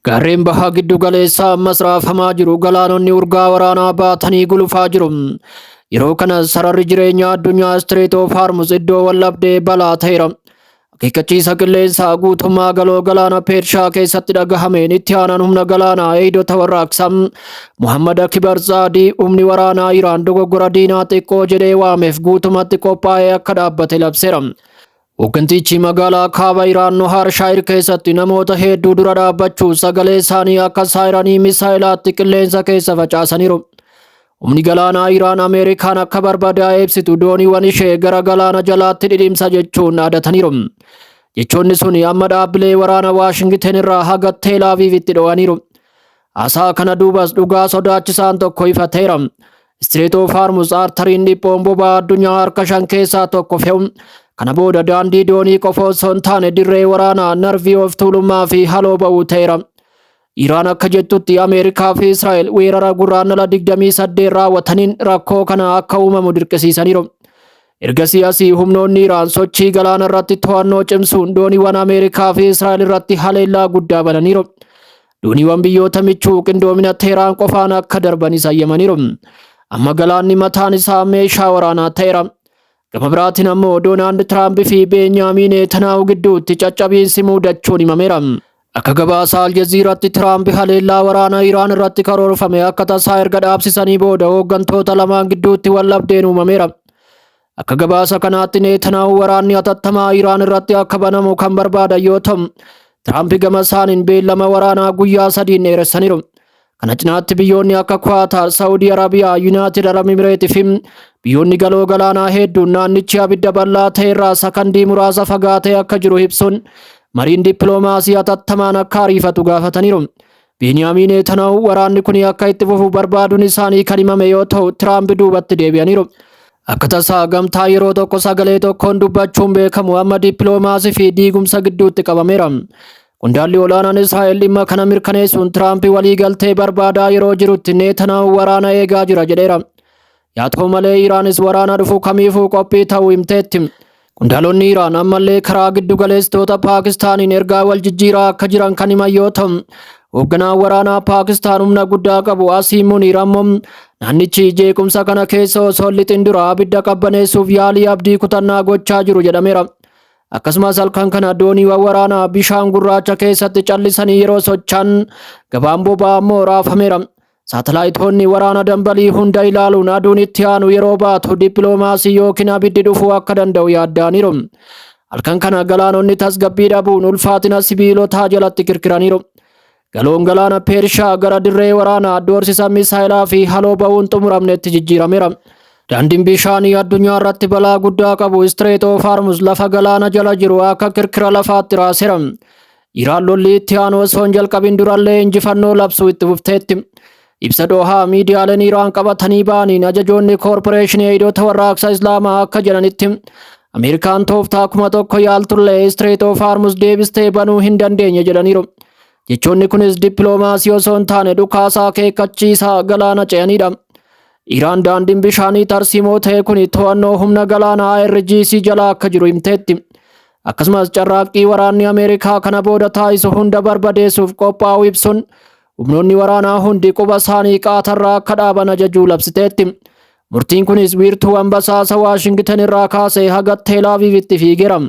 Gaarreen bahaa giddu galeessaa ammas raafamaa jiru. Galaanonni urgaa waraanaa baatanii gulufaa jiru. Yeroo kana sararri jireenyaa addunyaa Strait of Hormuz iddoo wallabdee balaa ta'eera. Akeekkachiisa qilleensaa guutummaa galoo galaana Peershaa keessatti dhagahameen itti aanaan humna galaanaa eegdota warraaqsaa Muhammad Akibar Zaadii humni waraanaa Iraan dogoggora diinaa xiqqoo jedhee waameef guutumatti qophaa'ee akka dhaabbate labseera. Hooggantichi magaalaa kaaba Iraan Nohaar Shaayir keessatti namoota hedduu dura dhaabbachuu sagalee isaanii akka saayiranii misaayilaatti qilleensa keessa facaasaniiru. Humni galaanaa Iraan Ameerikaan akka barbadaa'ee ibsitu dooniiwwan ishee gara galaana jalaatti dhidhimsa jechuun dhaadataniiru. Jechoonni sun amma dhaabbilee waraana Waashingiten irraa haga Teel Aviivitti dho'aniiru. Haasaa kana duubas dhugaa sodaachisaan tokko ifateera. Strait of Hormuz arteryn dhiphoon boba'aa addunyaa harka shan keessaa tokko fe'u. Kana booda daandii doonii qofa osoo hin taane dirree waraanaa narvii of tuulummaa fi haloo ba'uu ta'eera. Iraan akka jettutti Ameerikaa fi Israa'el weerara Gurraandhala 28 raawwataniin rakkoo kana akka uumamu dirqisiisaniiru. Ergasii asii humnoonni Iraan sochii galaana irratti to'annoo cimsuun dooniiwwan Ameerikaa fi Israa'el irratti haleellaa guddaa bananiiru. Dooniiwwan biyyoota michuu qindoomina Teheraan qofaan akka darbanis hayyamaniiru. Amma galaanni mataan isaa meeshaa waraanaa ta'eera. Gama biraatiin ammoo Doonaald Tiraamp fi Beenyaamiin Netanyahu gidduutti caccabiinsi mudachuun himameera. Akka gabaasa Aljaziiraatti Tiraamp haleellaa waraanaa Iraan irratti karoorfame akka tasaa erga dhaabsisanii booda hooggantoota lamaan gidduutti wal dhabdeen uumameera. Akka gabaasa kanaatti Netanyahu waraanni hatattamaa Iraan irratti akka banamu kan barbaadan yoo ta'u, Tiraamp gama isaaniin beellama waraanaa guyyaa 3n dheeressaniiru. Kana cinaatti biyyoonni akka Kuwaataar, Saawudii Arabiyaa, Yuunaayitid Arab Imireetii fi biyyoonni galoo galaanaa hedduun naannichi abidda bal'aa ta'e irraa sakandii muraasa fagaatee akka jiru ibsuun mariin dippiloomaasii hatattamaan akka ariifatu gaafataniiru. Beniyaamiin Netanyahu waraanni kun akka itti fufu barbaaduun isaanii kan himame yoo ta'u, Tiraamp duubatti deebi'aniiru. Akka tasaa gamtaa yeroo tokko sagalee tokkoon dubbachuun beekamu amma dippiloomaasii fi diigumsa gidduutti qabameera. Qondaalli olaanaan Israa'el dhimma kana mirkaneessuun Tiraamp walii galtee barbaadaa yeroo jirutti Netanyahu waraana eegaa jira jedheera. Yaa ta'u malee, Iraanis waraana dhufu kamiifuu qophii ta'uu himteetti. Qondaalonni Iraan ammallee karaa giddu galeessitoota Paakistaaniin ergaa wal jijjiiraa akka jiran kan himan yoo ta'u, hoogganaan waraanaa Paakistaan humna guddaa qabu Asiim Muniir ammoo naannichi jeequmsa kana keessa osoo lixin dura abidda qabbaneessuuf yaalii abdii kutannaa gochaa jiru jedhameera. Akkasumas halkan kana dooniiwwan waraanaa bishaan gurraacha keessatti callisanii yeroo socho'an, gabaan boba'aa ammoo raafameera. Saatalaayitoonni waraana dambalii hunda ilaaluun aduun itti aanu yeroo baatu dippiloomaasii yookiin abiddi dhufuu akka danda'u yaaddaaniiru. Halkan kana galaanonni tasgabbii dhabuun ulfaatina sibiilotaa jalatti kirkiraniiru. Galoon galaana Peershaa gara dirree waraanaa doorsisa misaayilaa fi haloo ba'uun xumuramnetti jijjiirameera. Daandiin bishaanii addunyaa irratti balaa guddaa qabu Strait of Hormuz lafa galaana jala jiru akka kirkira lafaatti raaseera. Iraan lolli itti aanu osoo hin jalqabin durallee injifannoo labsuu itti fufteetti. Ibsa Dohaa miidiyaaleen Iraan qabatanii ba'aniin ajajoonni koorporeeshinii eegdota warraaqsa Islaamaa akka jedhanitti, Ameerikaan tooftaa 1000 yaaltullee Strait of Hormuz deebistee banuu hin dandeenye jedhaniiru. Jechoonni kunis dippiloomaasii osoo hin taane dhukaasaa akeekkachiisaa galaana ce'anidha. Iraan daandiin bishaanii tarsiimoo ta'e kun to'annoo humna galaanaa IRGC jala akka jiru himteetti. Akkasumas carraaqqii waraanni Ameerikaa kana booda taasisu hunda barbadeessuuf qophaa'uu ibsuun humnoonni waraanaa hundi quba isaanii qaatarraa akka dhaaban ajajuu labsiteetti. Murtiin kunis wiirtuuwwan basaasa Waashingtan irraa kaasee haga Teel Aviivitti fiigeera.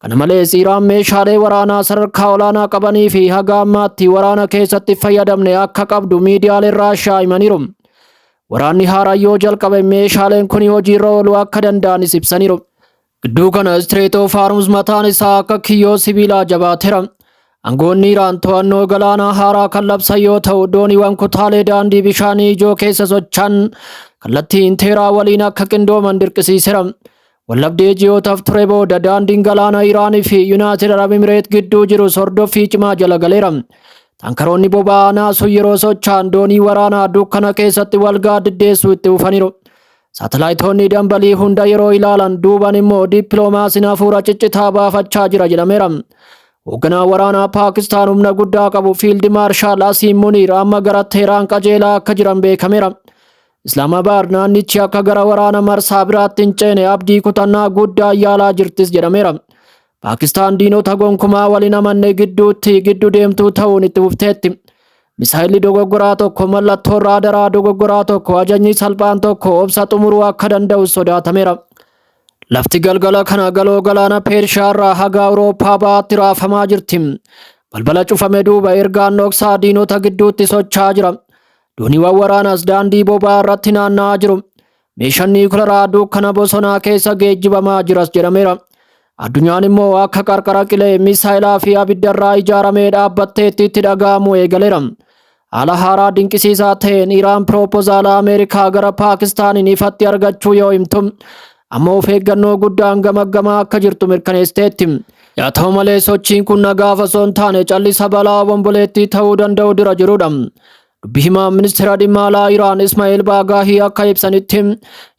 Kana malees Iraan meeshaalee waraanaa sadarkaa olaanaa qabanii fi haga ammaatti waraana keessatti fayyadamne akka qabdu miidiyaaleen Raashaa himaniiru. Waraanni haaraan yoo jalqabe meeshaaleen kun hojiirra ooluu akka danda'anis ibsaniiru. Gidduu kana Strait of Hormuz mataan isaa akka kiyyoo sibiilaa jabaateera. Aangoonni Iraan to'annoo galaanaa haaraa kan labsan yoo ta'u, dooniiwwan kutaalee daandii bishaanii ijoo keessa socho'an kallattiin Teheraan waliin akka qindooman dirqisiiseera. Wallabdee ji'ootaaf ture booda daandiin galaana Iraanii fi Yuunaayitid Arab Imireet gidduu jiru hordoffii cimaa jala galeera. Taankaroonni boba'aa naasuu yeroo socho'an doonii waraanaa dukkana keessatti wal gaaddiddeessuu itti fufaniiru. Saatalaayitoonni dambalii hunda yeroo ilaalan duuban immoo dippiloomaasiin hafuura ciccitaa baafachaa jira jedhameera. Hoogganaan waraanaa Paakistaan humna guddaa qabu Fiild Maarshaal Asiim Muniir amma gara Teheraan qajeelaa akka jiran beekameera. Islaamabaad naannichi akka gara waraana marsaa biraatti hin ceene abdii kutannaa guddaa yaalaa jirtis jedhameera. Paakistaan diinota gonkumaa wal hin amanne gidduutti giddu deemtuu ta'uun itti fufteetti. Misaayilli dogoggoraa tokko, mallattoon raadaraa dogoggoraa tokko, ajajni salphaan tokko obsa xumuruu akka danda'u sodaatameera. Lafti galgala kana galoo galaana Peershiyaa irraa haga Awurooppaa bahaatti raafamaa jirti. Balbala cufame duuba ergaan dhoksaa diinota gidduutti socho'aa jira. Dooniiwwan waraanaas daandii boba'aa irratti naanna'aa jiru. Meeshaan niwukilaraa dukkana bosonaa keessa geejjibamaa jiras jedhameera. Addunyaan immoo akka qarqara qilee misaayilaa fi abiddarraa ijaaramee dhaabbatteetti itti dhaga'amuu eegaleera. Haala haaraa dinqisiisaa ta'een Iraan piroopozaala Ameerikaa gara Paakistaaniin ifatti argachuu yoo himtu, amma of eeggannoo guddaan gamaggamaa akka jirtu mirkaneessiteetti. Yaa ta'u malee sochiin kun nagaaf osoo hin taane callisa balaa obomboleettii ta'uu danda'u dira jirudha. Dubbi himaan ministeera dhimma alaa Iraan Ismaa'eel Baagaahii akka ibsanitti,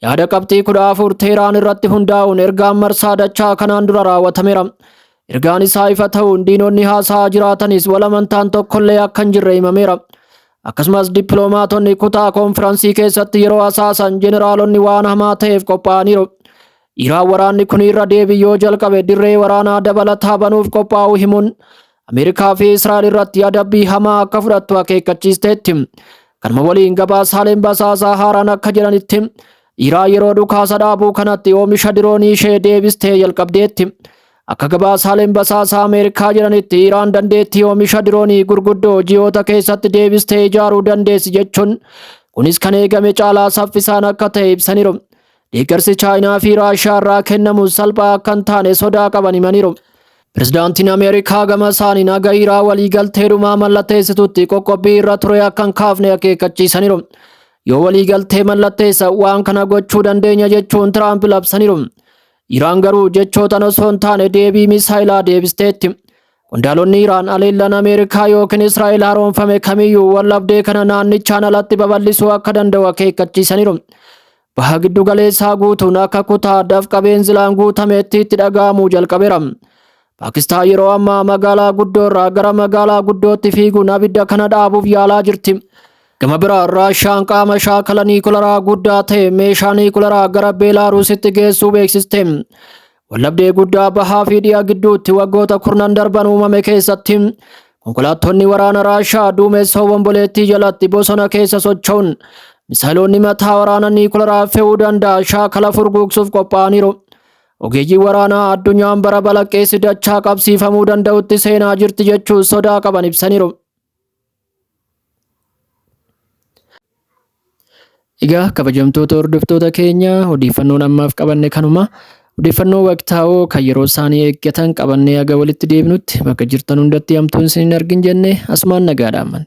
yaada qabxii 14 Teeraan irratti hundaa'uun ergaan marsaa dachaa kanaan dura raawwatameera. Ergaan isaa ifa ta'uun diinonni haasa'aa jiraatanis wal amantaan tokkollee akka hin jirre himameera. Akkasumas dippiloomaatonni kutaa koonfiraansii keessatti yeroo hasaasan jeneraalonni waan hamaa ta'eef qophaa'aniiru. Iraan waraanni kun irra deebii yoo jalqabe dirree waraanaa dabalataa banuuf qophaa'uu himuun Ameerikaa fi Israa'el irratti adabbii hamaa akka fudhattu akeekkachiisteetti. Kanuma waliin gabaasaaleen basaasaa haaraan akka jedhanitti, Iraan yeroo dhukaasa dhaabuu kanatti oomisha diroonii ishee deebistee jalqabdeetti. Akka gabaasaaleen basaasaa Ameerikaa jedhanitti, Iraan dandeettii oomisha diroonii gurguddoo ji'oota keessatti deebistee ijaaruu dandeessi jechuun, kunis kan eegame caalaa saffisaan akka ta'e ibsaniiru. Deeggarsi Chaayinaa fi Raashiyaa irraa kennamu salphaa akka hin taane sodaa qaban himaniiru. Pirezidaantiin Ameerikaa gama isaaniin haga Iraan waliigalteedhumaa mallatteessitutti qoqqobbii irra ture akka hin kaafne akeekkachiisaniiru. Yoo waliigaltee mallatteessa waan kana gochuu dandeenya jechuun Tiraamp labsaniiru. Iraan garuu jechootaan osoo hin taane deebii misaayilaa deebisteetti. Qondaalonni Iraan haleellaan Ameerikaa yookiin Israa'el haaromfame kamiyyuu waldhabdee kana naannichaan alatti babal'isuu akka danda'u akeekkachiisaniiru. Baha giddu galeessaa guutuun akka kutaa dafqa beenzilaan guutameetti itti dhaga'amuu jalqabeera. Paakistaan yeroo ammaa magaalaa guddoo irraa gara magaalaa guddootti fiiguun abidda kana dhaabuuf yaalaa jirti. Gama biraan Raashiyaan qaama shaakala niikularaa guddaa ta'e meeshaa niikularaa gara Beelaaruusitti geessuu beeksiste. Waldhabdee guddaa bahaa fi dhiha gidduutti waggoota kurnan darban uumame keessatti konkolaattonni waraana Raashiyaa duumessa obomboleettii jalatti bosona keessa socho'uun misaayiloonni mataa waraana niikularaa fe'uu danda'a shaakala furguugsuuf qophaa'aniiru. Ogeeyyiin waraanaa addunyaan bara balaqqeessi dachaa qabsiifamuu danda'utti seenaa jirti jechuun sodaa qaban ibsaniiru. Egaa kabajamtoota hordoftoota keenya, odeeffannoon ammaaf qabanne kanuma. Odeeffannoo waqtaawoo kan yeroo isaanii eeggatan qabannee haga walitti deebinutti bakka jirtan hundatti hamtuun isin hin argin jenne asumaan nagaa dhaammanna.